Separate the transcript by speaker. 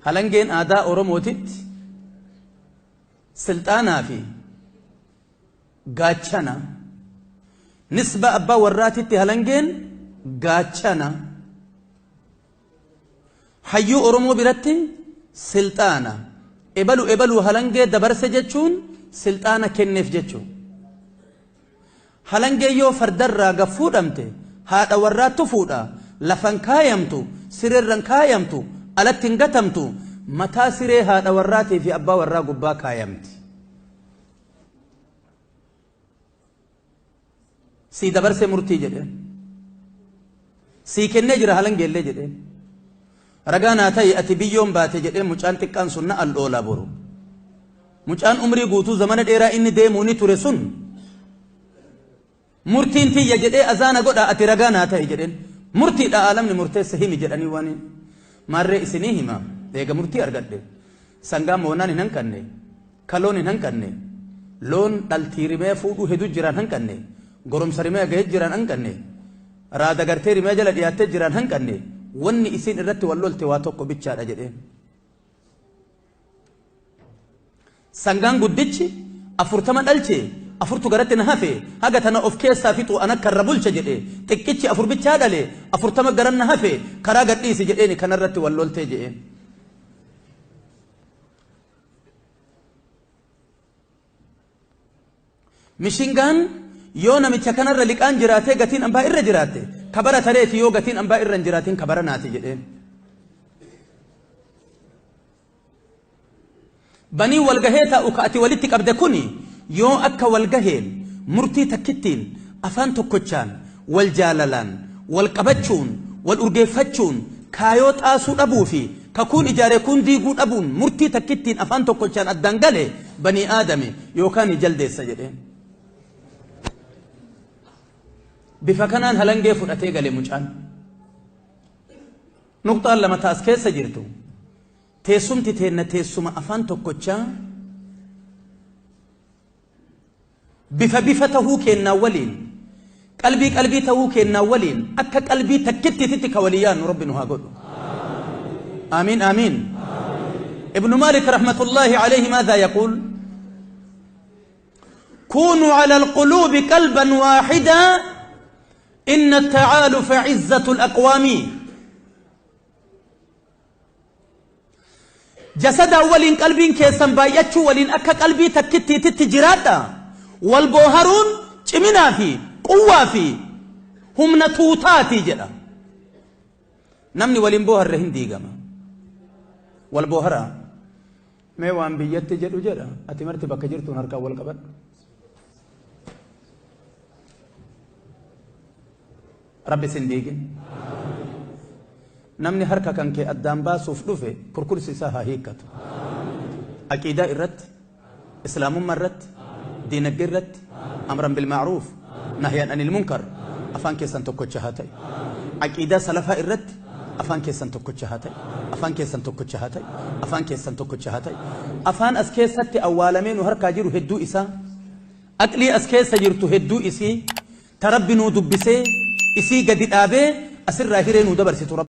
Speaker 1: Halangeen aadaa Oromootitti silxaanaa fi gaachana. Nisba abbaa warraatitti halangeen gaachana. Hayyuu Oromoo biratti silxaana. Ebalu ebaluu halangee dabarse jechuun silxaana kenneef jechuudha. Halangee yoo fardarraa gad fuudhamte haadha warraattu fuudha, lafan kaayamtu, sireerran kaayamtu, alatti hin gatamtu, mataa siree haadha warraatii fi abbaa warraa gubbaa kaayamti. Sii dabarse murtii jedheen. Sii kennee jira halangeellee jedheen. Ragaa naa ta'i ati biyyoon baate jedhee mucaan xiqqaan sun na al'oola boru. Mucaan umrii guutuu zamana dheeraa inni deemuu ni ture sun murtiin tiyya jedhee azaana godha ati ragaa naa ta'i jedheen. Murtiidha aalamni murteesse himi jedhanii waan maarree isinii hima eega murtii argadhe. Sangaa moonaan hin hanqanne, kaloon hin hanqanne, loon dhaltii rimee fuudhuu hedu jiraan hanqanne, goromsa rimee gahee jiraan hanqanne, raada gartee rimee jala dhiyaattee jiraan hanqanne, wanni isiin irratti wal lolte waa tokko bichaadha jedheen. Sangaan guddichi 40 dhalche, afurtu garatti na hafe, haga tana of keessaa fixuu an akka irra bulcha jedhe. Xiqqichi 4 bichaa dhale, 40 garan na hafe, karaa gadhiisi jedheeni kanarratti wal loltee jedheen. Mishingaan yoo namicha kanarra liqaan jiraatee gatiin ambaa irra jiraatte kabara tareeti, yoo gatiin ambaa irra hin jiraatin kabara naati jedheen. Banii walgahee taa'u ka ati walitti qabde kuni yoo akka walgaheen murtii takkittiin afaan tokkochaan wal jaalalaan wal qabachuun wal urgeeffachuun kaayoo xaasuu dhabuu fi kakuun ijaare kuun diiguu dhabuun murtii takkittiin afaan tokkochaan addaan gale banii aadame yookaan ni jaldeessa jedheen. Bifa kanaan halangee fudhatee gale mucaan. Nuqxaan lama taas keessa jirtu. Teessumti teenna teessuma afaan tokkochaa bifa bifa tahuu keennaa waliin, qalbii qalbii tahuu keennaa waliin, akka qalbii takkittiititti ka walii yaannu Rabbi nu haa godhu. Aamiin aamiin. Ibnu Maalik rahmatullaahi alayhi maadhaa yaquul? Kuunuu ala alquluubi qalban waaxidaa inna attacaalufa cizzatu alaqwaami. Jasadaan waliin qalbiin keessan baay'achuu waliin akka qalbii takkittiititti jiraadha. Wal booharuun ciminaa fi quwwaa fi humna tuutaati jedha. Namni waliin booharre hin diigama. Wal booharaa. Mee waan biyyatti jedhu jedha. Ati marti bakka jirtuun harkaan wal qabadhu. Rabbi sin diigin. Namni harka kan kee addaan baasuuf dhufe kurkursi isaa haa hiikkatu. Aqiidaa irratti, Islaamummaa irratti, diinagdee irratti, amran bil ma'ruuf, nahyan anil munkar, afaan keessan tokkocha haa ta'e. Aqiidaa salafaa irratti afaan keessan tokkocha haa ta'e. Afaan keessan tokkocha haa ta'e. Afaan keessan tokkocha haa ta'e. Afaan as keessatti awwaalamee nu harkaa jiru hedduu isaa, aqlii as keessa jirtu hedduu isii, ta Rabbi nuu dubbisee isii gadi dhaabee asirraa hiree nuu dabarsitu Rabbi.